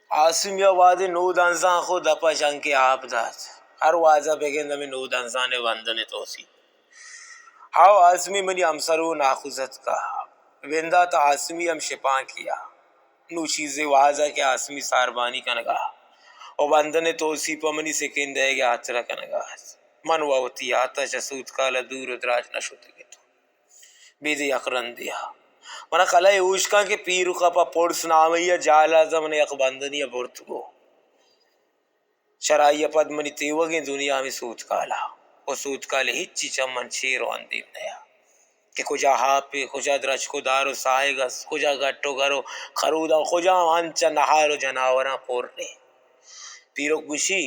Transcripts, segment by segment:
آسمی ءَ وہدے نودنزاں خو دپ ءَ جنکے آپ دات۔ ہر وہد ءَ بگند ہمے نودنزان ءِ بندن ءِ توسیپ۔ ہاو آسمی منی ہمسر و ناخوزتکا۔ بندات آسمی ہم شپانکی ءَ۔ نوں چیزے وہد ءَ کہ آسمی ساربانی کنگا و بندن ءِ توسیپ ءَ منی سکین دئیگ ءِ ہاترا کنگا ات۔ من و وتی یات ءَ چہ سوتکال ءَ دور و دراج نہ شتگ اتوں۔ بیدے یک رندے ءَ من ءَ کلہ ئے ہوش کن کہ پیرک ءَ پہ پرس نامئی ءَ جہلازاں من ءَ یک بندنی ءَ برتگو۔ چرائی ءَ پد منی تیوگیں دنیا ہمے سوتکال ءَ و سوتکال ءِ ہچی چہ من چیر و اندیم نیا کہ کجا ہاپے، کجا درچک و دار و ساہگ است، کجا گٹ و گر و خروداں، کجا انت چہ نہار و جناوراں پر نے۔ پیرک گوشی،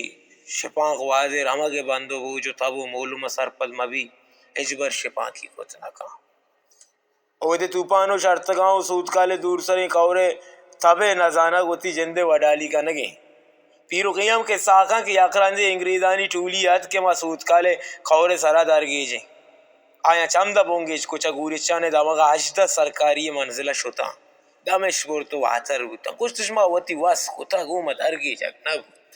شپانک وہدے رمگ ءِ بند و بوج و تب و مولم ءَ سرپد مہ بی، ہچبر شپانکی کت نہ کن۔ اودے توپان و شرتگاں و سوتکال ءِ دورسریں کئور ءِ تب ءِ نزانگ وتی جند ءِ وڈالی کنگ ءَ۔ پیرک اے ہم کسہ کن کہ یک رندے انگریزانی ٹولی ات کہ ما سوتکال ءِ کئور ءِ سرا درگیجیں۔ آیاں چمدا بنگیج کت، چہ گورچان ءِ دمگ ءَ ہژدہ سرکاری منزل ءَ شتاں۔ دمش برت و واتر بوتاں۔ گوشتش ما وتی وس کتگ، گوں ما درگیجگ نہ بوت۔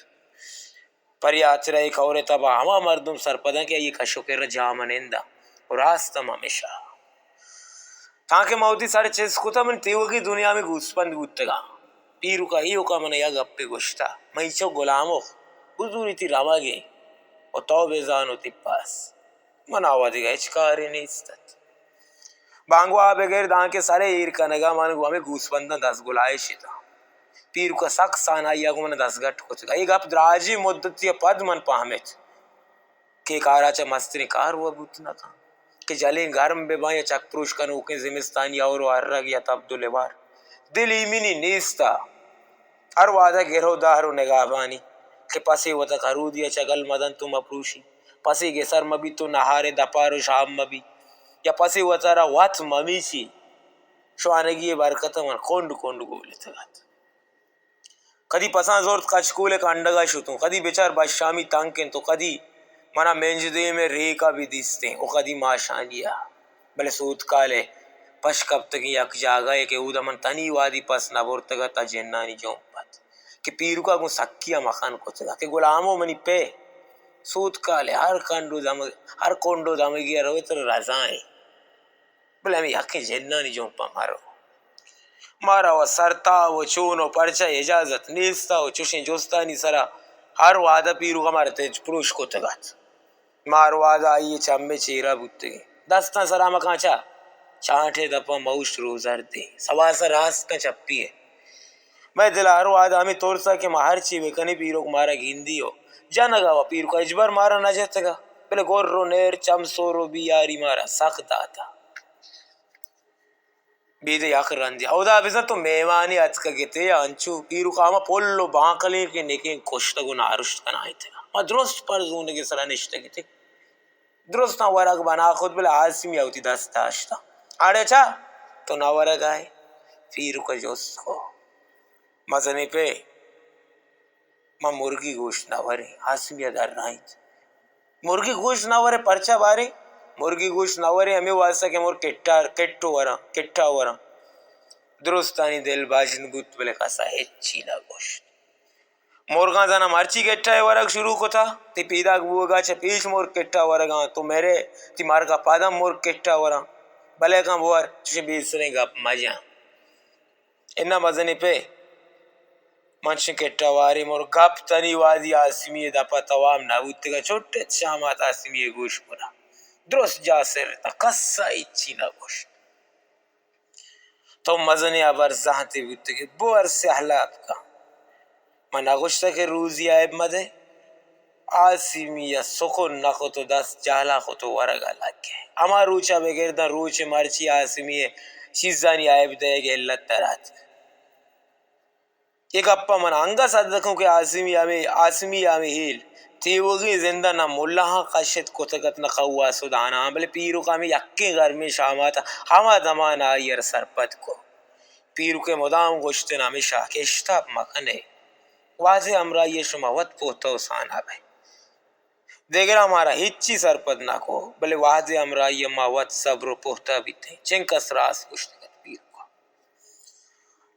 پرے ہاترا اے کئور ءِ تب ءَ ہما مردم سرپداں کہ آئی ءِ کش و کر ءَ جاہ منند آں۔ و راست ہم ہمیشا۔ تانکہ من وتی سر چست کتہ، من تیوگیں دنیا ہمے گوسپند بوتگاں۔ پیرک ءَ ایوک ءَ من ءَ یک گپے گوشتہ، من اینچک گلامک بزوری تی رمگ ءَ و تو بزان وتی پس۔ من ءَ وَ دگہ ہچ کارے نیست ات۔ بانگواہ ءَ بگر دانکہ سر ءَ ایر کنگ ءَ من گوں ہمے گوسپنداں دزگلائیش اتاں۔ پیرک ءَ سک سانائی ءَ گوں من ءَ دزگٹ کتگ۔ اے گپ دراجیں مدتے ءَ پد من پہمت کہ اے کار ءَ چہ مستریں کار وَ بوت نہ کنت کہ جلیں گرم بہ باں یا چک پروش کنوکیں زمستانی ہئور و ہرگ یا تبد و لبار۔ دل ایمنی نیست ءَ۔ ہر وہد ءَ گر و دار و نگہبانی کہ پسے وت ءَ کرودی ءَ چگل مہ دنت و مہ پروشی، پسے گسر مہ بیت و نہار ءِ دپار و شام مہ بیت، یا پسے وت ءَ را وت مہ میچی۔ شوانگی ءِ برکت ءَ من کنڈ کنڈ گولتگ ات۔ کدی پساں زرت کچکول ءِ کنڈگ ءَ شتوں، کدی بچار بشامی تنک انت و کدی من ءَ منج دیم ءِ ریک ءَ بہ دیستیں و کدی ماشانی ءَ۔ بلے سوتکال ءِ پش کپتگیں یک جاگہے کہ اودا من تنی وہدی پس نہ برتگ ات، آ جنانی جمپ ات کہ پیرک ءَ گوں سکی ءَ مکن کتگ ات کہ گلامو منی پہ سوتکال ءِ ہر کنڈ و دمگ، ہر کنڈ و دمگے ءَ روئے ترا رزائیں۔ بلے ہمے یکیں جنانی جمپ ءَ مرو۔ مارا و سرتاپ و چون و پرچا اجازت نیست ءَ و چشیں جستانی سرا ہر وہد ءَ پیرک ءَ مارا تچ پروش کتگ ات۔ ما ہر وہد ءَ آئی ءِ چم ءِ چیرا بوتگیں۔ دستاں سرا مکاں چا چانٹ ءِ دپاں موشت روزردیں۔ سواسا راست کن چپی ءَ۔ مئے دل ءَ ہر وہد ءَ ہمے ترس ءَ کہ ما ہرچی بکنیں پیرک مارا گندی و جنگ ءَ و پیرک ءَ ہچبر مارا نہ جتگ ءَ۔ بلے گر و نیر، چم سور و بیاری مارا سک دات ءَ۔ بیدے یک رندے اودا بزاں تو مہمانے اتکگ ات ئے، انچو پیرک ءَ ہما پل و بانکلیں کہ نکیں کشتگ و نارشت کنائینتگ ءَ۔ ما درست پر زونگ ءِ سرا نشتگ اتیں۔ درستاں ورگ بنا کت، بلے آسمی ءَ وتی دست داشتاں۔ اڑے چا تو نہ ورگ ءَ ئے؟ پیرک ءَ جست کو۔ مزنیں پہ ما مرگی گوشت نہ وریں۔ آسمی ءَ درائینت۔ مرگی گوشت نہ ورے پرچا باریں؟ مرگی گوشت نہ ورے ہمے واسطہ کہ مر کٹا، کٹ و وراں، کٹا وراں۔ درستانی دل بژن بوت، بلے کسا ہچی نہ گوشت۔ مرگاں زاناں مرچی کٹا ءِ ورگ شروع کتا، تئی پیداک بوگا چہ پیش مر کٹا ورگاں، تو مرے، تئی مرگا پدا مر کٹا وراں۔ بلے کن بوار، چشیں بے سریں گپ مجن۔ اناں مزنیں پہ، من چہ کٹا واریں، مر گپ تنی وادی آسمی ءِ دپا توام نہ بوتگا، چٹ ات شامات آسمی ءِ گوش برا۔ درست جاہ سر اتاں، کسا ہچی نہ گوشت۔ تو مزنیں ہبر زانتے بوتگے، بور سیاہ لاپ کن۔ من نہ گوشتگ کہ روزی عیب مدے۔ آسمی ءَ سکن نہ کت و دست جہلا کت و ورگا لگے۔ ہما روچا بگر داں روچ مرچی آسمی ءِ چیزانی عیب دئیگ ءِ علت دراتک۔ اے گپا من انگت سدکوں کہ آسمی ہمے، آسمی ہمے ہیل تیوگیں زندا نہ ملاہاں کشت کتگ ات نہ قواس و داناہاں، بلے پیرک ہمے یکیں گرمیں شاماتا ہما دمان آئی ءَ را سرپد کو۔ پیرک ءِ مدام گوشتن ہمیشا کہ اشتاپ مکنے۔ وہدے ہمراہی ءَ شما وت پہتہ و سانا بئے۔ دگراں مارا ہچی سرپد نہ کو، بلے وہدے ہمراہی ءَ ما وت صبر و پہتہ بیتیں۔ چنکس راست گوشتگ ات پیرک ءَ۔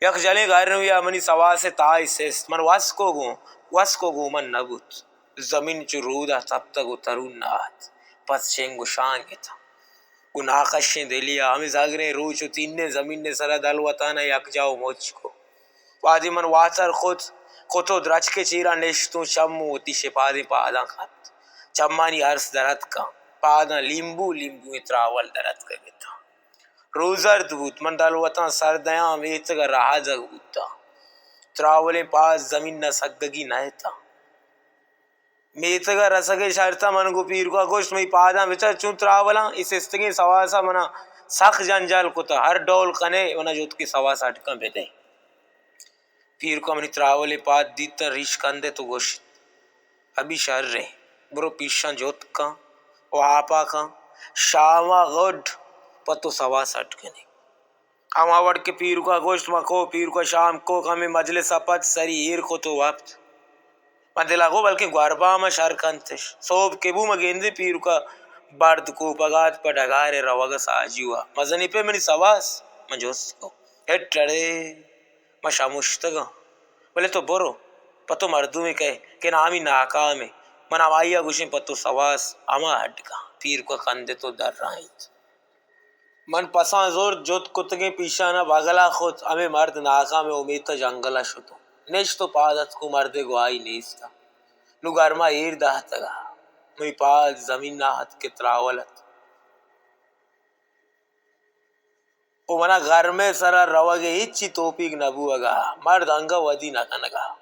یک جلیں گرمے ءَ منی سواس ءِ تائی سست۔ من وسکو گوں، وسکو گوں من نہ بوت۔ زمین چو رود ءَ تپتگ ءُ ترون نہ ات۔ پس شنگ ءُ شانگ اتاں۔ گوں ناکشیں دلے ءَ ہمے زگریں روچ ءُ تینیں زمین ءِ سرا دلوتاں ءَ یکجاہ ءُ مچ کو۔ وہدے من واتر کت، کت ءُ درچک ءِ چیرا نشتوں، چم ءُ وتی شپادیں پاداں کپت۔ چمانی ارس در اتکاں، پاداں لیمبو لیمبوئیں تراول در اتکگ اتاں۔ روزرد بوت، من دلوتاں سر دیاں، میتگ ءَ رہادگ بوتاں۔ تراولیں پاد زمین ءَ سگگی نہ اتاں۔ میتگ ءَ رسگ ءِ شرت ءَ من گوں پیرک ءَ گوشت، منی پاداں بچار چون تراولاں، اے سستگیں سواس ءَ من ءَ سک جنجال کتہ، ہر ڈول کن ئے من ءَ جتکے سواس اڈ کن بدئے۔ پیرک ءَ منی تراولیں پاد دیت ءُ ریش کندت ءُ گوشت، ابی شر ایں، برو پیشاں جت کن ءُ آپا کن، شام ءَ گڈ پہ تو سواس اڈ کنیں۔ ہما وڑ کہ پیرک ءَ گوشت، ما کو، پیرک ءَ شام کو، ہمے مجلس ءَ پد سری ایر کت ءُ وپت۔ من دل ءَ گو بلکیں گوربام ءَ شر کنتش۔ سہب کہ بو، من گندے پیرک ءَ برد کوپگ ءَ ات پہ ڈگار ءِ روگ ءَ ساجی ءَ۔ مزنی پہ منی سواس؟ من جست کو۔ ہٹ اڑے، من شمشتگاں۔ بلے تو برو، پہ تو مردمے کئے کہ نامی ناکامے۔ من ہمائی ءَ گوشیں پہ تو سواس ہما اڈ کن۔ پیرک ءَ کندت ءُ درائینت۔ من پساں زرت، جت کتگیں پیشان ءَ بگل ءَ کت، ہمے مرد ناکام ءِ امیت ءَ جنگل ءَ شتوں۔ نشت ءُ پاد اتکوں، مرد ءِ گواہی نیست ءَ۔ نوں گرما ایر داتگ ءَ۔ منی پاد زمین ءَ اتک کہ تراول ات۔ ءُ من ءَ گرم ءِ سرا روگ ءِ ہچی توپیگ نہ بوگ ءَ۔ مرد انگہ ودی نہ کنگ ءَ۔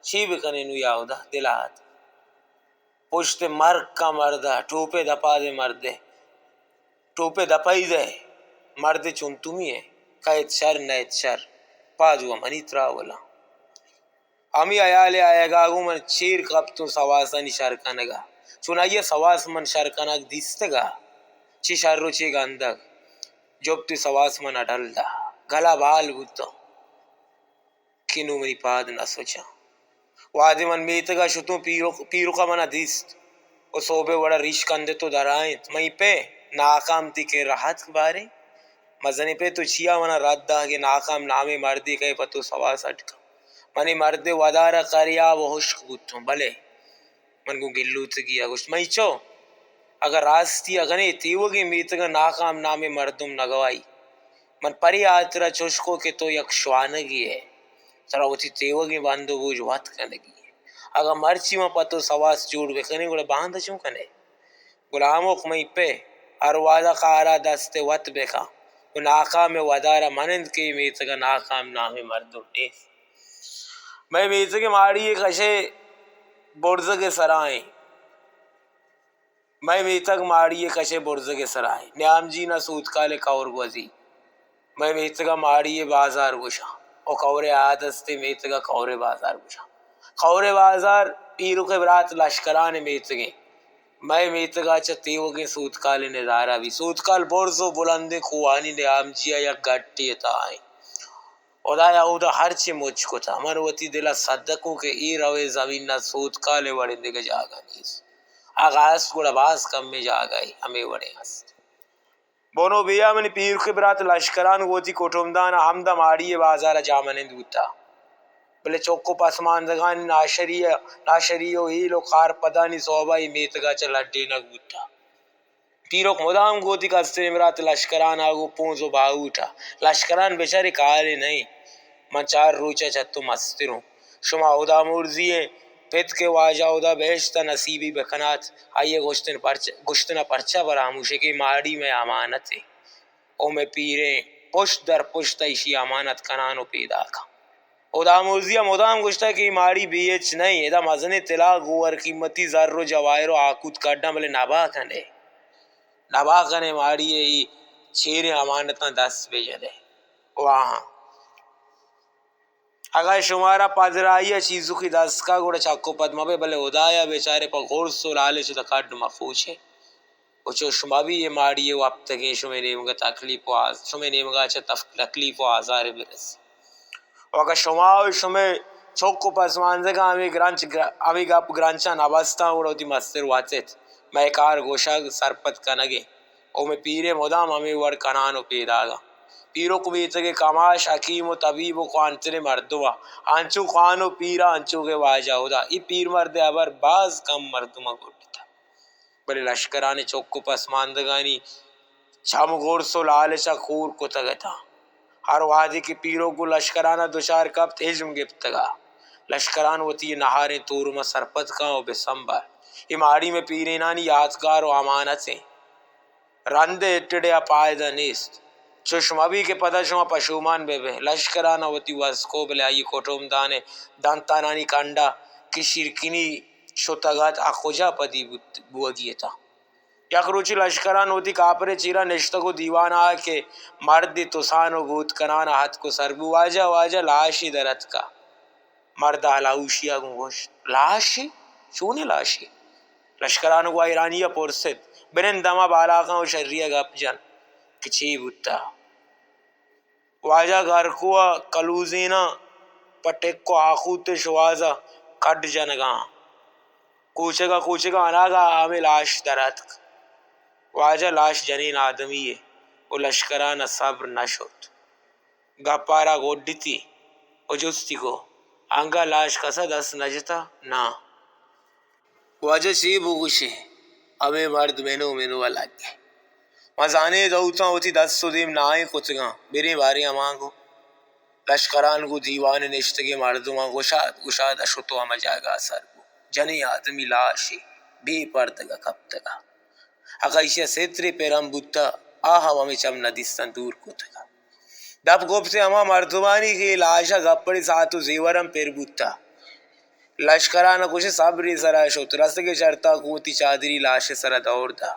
چی بکنیں نوں یا ہدا، دل ءَ ات۔ پشت ءِ مرک ءَ مرد ءَ، ٹوپ ءِ دپ ءَ دئے مرد ءِ۔ ٹوپ ءِ دپ ءَ ئے دئے۔ مرد چنتمی ءَ۔ کئیت شر، نئیت شر۔ پاد وَ منی تراولاں۔ ہمے ہیال ءِ آیگ ءَ گوں من چیر کپتوں سواسانی شر کنگ ءَ۔ چونائی ءَ سواس من شر کنگ دیستگ ءَ۔ چہ شر ءُ چہ گندگ۔ جپت ءِ سواس من ءَ ڈل دات۔ گل ءَ بال بوتاں کہ نوں منی پاد نہ سچاں۔ وہدے من میتگ ءَ شتوں، پیرک، پیرک ءَ من ءَ دیست ءُ سہب ءِ وڑ ءَ ریش کندت ءُ درائینت، منی پہ ناکام تئی کرا اتک باریں؟ مزنیں پہ تو چیا من ءَ رد دات کہ ناکام نامیں مردے کئے پہ تو سواس اڈ کن؟ منی مرد ءِ ودار ءَ کریاب ءُ ہشک بوتوں، بلے من گوں گلوتگی ءَ گوشت، منی چو، اگاں راستی ءَ کنئے، تیوگیں میتگ ءَ ناکام نامیں مردم نہ گواہی۔ من پرے ہاترا چش کو کہ تو یک شوانگے ئے، ترا وتی تیوگیں بند ءُ بوج وت کنگی اِنت۔ اگاں مرچی من پہ تو سواس جوڑ بکنیں، گڑا باندا چون کنئے؟ گلامک منی پہ، ہر وہدا کارا دست وت بکن ءُ ناکام ءِ ودارا منند کہ اے میتگا ناکام نامیں مردم نیست۔ مئے میتگ ماڑی ءِ کش ءِ برزگ ءِ سرا ایں۔ مئے میتگ ماڑی ءِ کش ءِ برزگ ءِ سرا ایں۔ نیامجی نا سوتکال ءِ کئور گوزی۔ مئے میتگ ءَ ماڑی ءِ بازار گوشاں ءُ کئور ءِ آ دست ءِ میتگ ءَ کئور ءِ بازار گوشاں۔ کئور ءِ بازار پیرک ءِ برات لشکران ءِ میتگ ایں۔ مئے میتگ ءَ چہ تیوگیں سوتکال ءِ ندارہ بیت۔ سوتکال برز ءُ بلندیں کوہانی نیامجی ءَ یک گٹے ءِ تہا ایں۔ ہدایا اودا ہرچی مچ کتہ، من وتی دل ءَ سدکوں کہ اے رویں زمین ءَ سوتکال ءِ وڑیں دگہ جاگہ نیست۔ اگاں است گڑا باز کمیں جاگہے ہمے وڑیں است۔ بنو بیا منی پیرک ءِ برات لشکران گوں وتی کٹمبدان ءَ ہمدا ماڑی ءِ بازار ءَ جاہ منند بوتہ۔ بلے چک ءُ پسماندگانی ناشری ءَ، ناشری ءُ ہیل ءُ کارپدانی سوب ءَ اے میتگ ءَ چہ لڈینگ بوتہ۔ پیرک مدام گوں وتی کستریں برات لشکران ءَ گوں پونز ءُ باہوٹ ءَ، لشکران بچار اے کارے نہ ایں۔ من چار روچ ءَ چہ تو مستر اوں۔ شما ہدامرزی ئے پت کہ واجہ ہدا بہشت ءَ نصیبی بکنات، آئی ءِ گوشتن پرچ-، گوشتن ءَ پرچا پراموش ئے کہ اے ماڑی مئے امانت ایں ءُ مئے پیریں پشت در پشت ءَ ایشی ءِ امانت کنان ءُ پیداکاں۔ ہدامرزی ءَ مدام گوشتہ کہ اے ماڑی بے ہچ نہ ایں، ادا مزنیں طلا گوہر قیمتی زر ءُ جواہر ءُ آکوت کڈاں، بلے نبا کن ئے، نبا کن ئے ماڑی ءِ اے چیریں امانتاں دست بجن ئے۔ واہاں۔ اگاں شمارا پدراہی ءَ چیزوکے دست کاں، گڑا چک ءُ پد مبئے، بلے ہدایا بچار ئے، پہ غرص ءُ لالچ ادا کڈ مپوچ ئے۔ ءُ چوش مبی، اے ماڑی ءِ وپتگیں شمئے نیمگ ءَ تکلیف ءُ آز-، شمئے نیمگ ءَ چہ تف-، تکلیف ءُ آزارے برسی۔ ءُ اگاں شما ءُ شمئے چک ءُ پسماندگاں ہمے گرنچ گر-، ہمے گپ گرنچاں نہ بستاں، گڑا وتی مستر وت ایت۔ مئے کار گوشگ، سرپد کنگ ایں۔ ءُ مئے پیریں مدام ہمے وڑ کنان ءُ پیداگاں۔ پیرک میتگ ءِ کماش، حکیم و طبیب و کوانتریں مردم ءَ، انچو کوان و پیر ءَ انچو کہ واجہ ہدا، اے پیرمرد ءِ ہبر باز کم مردماں گڈتہ۔ بلے لشکران ءِ چک و پسماندگانی چم گرس و لالچ ءَ کور کتگ اتاں۔ ہر وہدے کہ پیرک گوں لشکران ءَ دچار کپت، ہژم گپتگ ءَ۔ لشکران وتی نہاریں تورم ءَ سرپد کن و بہ سنبال۔ اے ماڑی مئے پیرینانی یاتگار و امانت ایں۔ رند ءِ اٹڑے ءَ پائدہ نیست۔ چش مہ بی کہ پدا شما پشومان بہ بئے۔ لشکران ءَ وتی وس کو، بلے آئی ءِ کٹمبدان ءِ دنتانانی کنڈ ءَ کہ شیرکنی شتگ ات، آ کجا پدی بوت، بوگی اتاں؟ یک روچے لشکران وتی کاپر ءِ چیرا نشتگ و دیوان ءَ کہ مردے تسان و گوت کنان ءَ اتک و سر بو، واجہ، واجہ، لاشے در اتکا۔ مرد ءَ ہلاوشی ءَ گوں گوشت، لاشے؟ چونیں لاشے؟ لشکران گوں حیرانی ءَ پرست، بنند دما بالاکاں و شری ءَ گپ جن کہ چے بوتہ۔ واجہ گرکو ءَ کلوزیناں پہ ٹک و آخوت ءِ شوہاز ءَ کڈ جنگاں۔ کوچگ ءَ کوچگ ءَ اناگہ ہمے لاش در اتک۔ واجہ، لاش جنین آدمی یے و لشکران ءَ صبر نہ شت۔ گپارا گڈتی و جستی کو، انگہ لاش کس ءَ دست نہ جتہ؟ ناں۔ واجہ چے بگوشیں؟ ہمے مرد منو منو ءَ لگے۔ ما زانیں دعوتاں وتی دست و دیم ناہیں کتگاں، بریں باریں ہمانگو۔ لشکران گوں دیوان ءَ نشتگیں مردماں گشاد گشاد ءَ شت و ہما جاگہ ءَ سر بو۔ جنیں آدمی لاشے، بے پردگ ءَ کپتگ ءَ۔ اگاں ایشی ءَ سترے پر ہم بوتہ، آ ہم ہمے چم ندیستاں دور کتگ ءَ۔ دپ گپت ہما مردمانی کہ اے لاش ءَ گپڑے ساعت و زیور ہم پر بوتہ۔ لشکران ءَ گوشے صبرے سرا شت، رستگیں شرطا گوں وتی چادری لاش ءِ سرا دور دات۔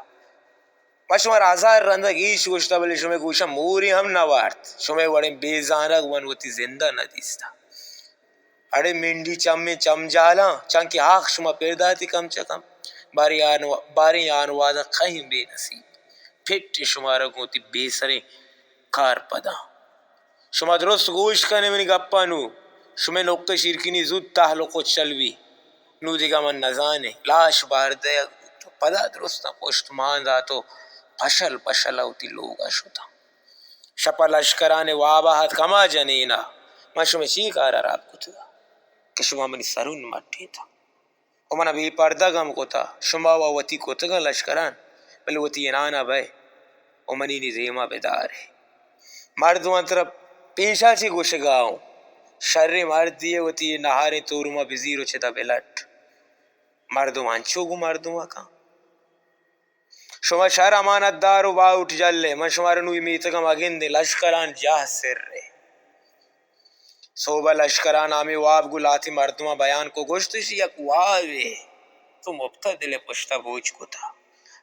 ما شمارا ہزار رندا گیش گوشتہ، بلے شمئے گوشاں مورے ہم نہ وارت۔ شمئے وڑیں بے زانگ من وتی زندا نہ دیستہ۔ اڑے منڈی چمیں چمجالاں، چنکہ ہاک شما پر داتی کم چہ کم۔ باریں آن-، باریں آنواداں کہیں بے نصیب۔ پٹ شمارا گوں وتی بے سریں کار پداں۔ شما درست گوش کن ئے منی گپاں نوں۔ شمئے نک ءِ شیرکنی زوت تہل و کچل بی۔ نوں دگہ من نزانیں۔ لاش بار دئیگ بوت و پدا درستاں پشت مان دات و پشل پشل ءَ وتی لوگ ءَ شتاں۔ شپ ءَ لشکران ءِ واب ءَ اتک ہما جنین ءَ، من شمئے چی کار ہراب کتگ کہ شما منی سرون مٹینتگ؟ و من ءَ بے پردگ ہم کتہ، شما و وتی کتگاں لشکران، بلے وتی انان ءَ بئے و منی نی دیما بدارے۔ مردماں ترا پیشا چے گوشگا اوں؟ شریں مردے ئے، وتی اے نہاریں تورما بزیر و چدا بلٹ۔ مردم انچو گوں مردم ءَ کن۔ شما شر امانت دار و باہوٹ جل ئے، من شمارا نوں اے میتگ ءَ مگندیں، لشکران جاہ سر ئے۔ سہب ءَ لشکران ءَ ہمے واب گوں لہتیں مردماں بیان کو، گوشت، ایشی یک وابے، تو مپت ءَ دل ءِ پشت ءَ بوج کتہ۔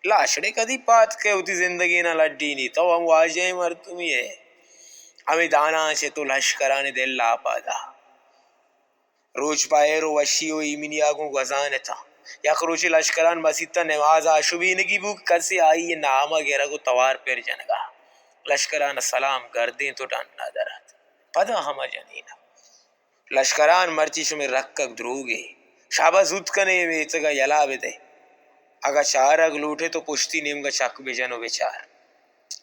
لاشڑے کدی پاد کئے وتی زندگیناں لڈینی، تو ہم واجہیں مردمے ئے۔ ہمے داناں چہ تو لشکران ءِ دل لاپ ءَ دات۔ روچ پہ ہیر و وشی و ایمنی ءَ گوں گوزان اتاں۔ یک روچے لشکران مسیت ءَ نماز ءَ شبینگی بوت، کسے آئی ءِ نام ءَ گرگ و توار پر جنگ ءَ۔ لشکران ءَ سلام گردینت و ڈن ءَ در ات۔ پدا ہما جنین ءَ، لشکران، مرچی شمئے رکگ دروگے۔ شاباش، زوت کن ئے، اے میتگ ءَ یلہ بدئے۔ اگاں چارگ لوٹ ئے تو پشتی نیمگ ءَ چک بجن و بچار۔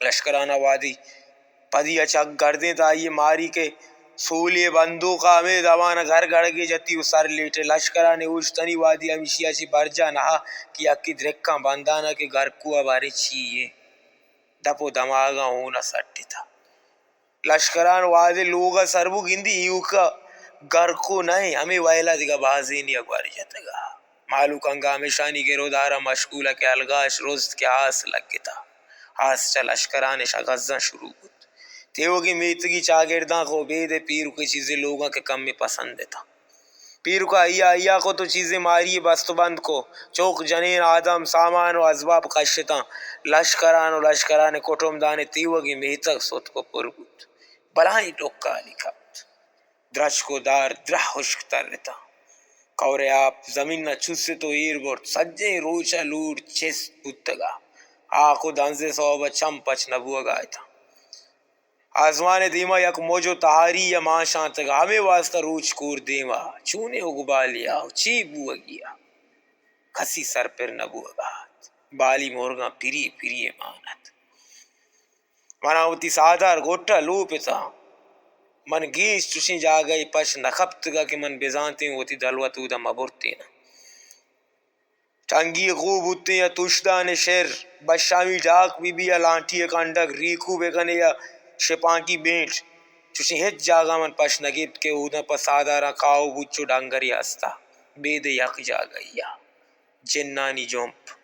لشکران ءَ وہدی پدی ءَ چک گردینت، آئی ءِ ماری کہ سولی ءِ بندوک ءَ ہمے دمان ءَ گر گڑگے جتی و سر لیٹے۔ لشکران ءِ اوشتنی وہدی ہمیشی ءَ چہ برجاہ نہ ات کہ یکے درکاں بندان ءَ کہ گرکو ءَ باریں چی ایں۔ دپ و دماغاں ہون ءَ سٹتہ۔ لشکران وہدے لوگ ءَ سر بو، گندی ایوک ءَ گرکو نہ ایں، ہمے ویل ءَ دگہ بازینے ءَ گور جتگ ءَ۔ مہلوک ہنگامشانی گر و دار ءَ مشغول ءَ کہ الگاش رست کہ آس لگتہ۔ آس چہ لشکران ءِ شگزاں شروع بوت۔ تیوگیں میتگی چاگرداں کہ ابید ءِ پیرک ءِ چیزے لوگاں کہ کمے پسند اتاں۔ پیرک ءَ ایا ایا کت و چیزے ماری بست و بند کو۔ چک، جنین، آدم، سامان و ازباب کشتاں۔ لشکران و لشکران ءِ کٹمبدان ءِ تیوگیں میتگ ستک و پر بوت۔ بلاہیں ڈکالے کپت۔ درچک و دار دراہ ہشک ترتاں۔ کئور ءِ آپ زمین ءَ چست و ایر برت۔ سجہیں روچ ءَ لوڑ چست بوتگ ءَ۔ ہاک و دنز ءِ سوب ءَ چم پچ نہ بوگ ءَ اتاں۔ آزمان ءِ دیما یک مج و تہاری ءَ مانشانتگ ءَ۔ ہمے واستا روچ کور دیم ءَ۔ چونیں اگبالے ءَ و چے بوگی ءَ؟ کسی سرپر نہ بوگ ءَ ات۔ بالی مرگاں پری پری ءَ مان ات۔ منا وتی ساہدار گٹ ءَ لوپتاں۔ من گیش چشیں جاگہے پش نہ کپتگاں کہ من بزانتیں وتی دلوت اودا مہ برتیناں۔ ٹنگی ءِ کوہ بوتیں یا توشدان ءِ شر، بشامی ڈاک بہ بی یا لانٹی ءِ کنڈگ، ریکو بہ کنے یا شپانکی بینٹ، چشیں ہچ جاگہ من پش نہ گپت کہ اوداں پہ ساہداراں کاہو بوت چو ڈنگرے ہستا، بیدے یک جاگہے ءَ۔ جنانی جمپ۔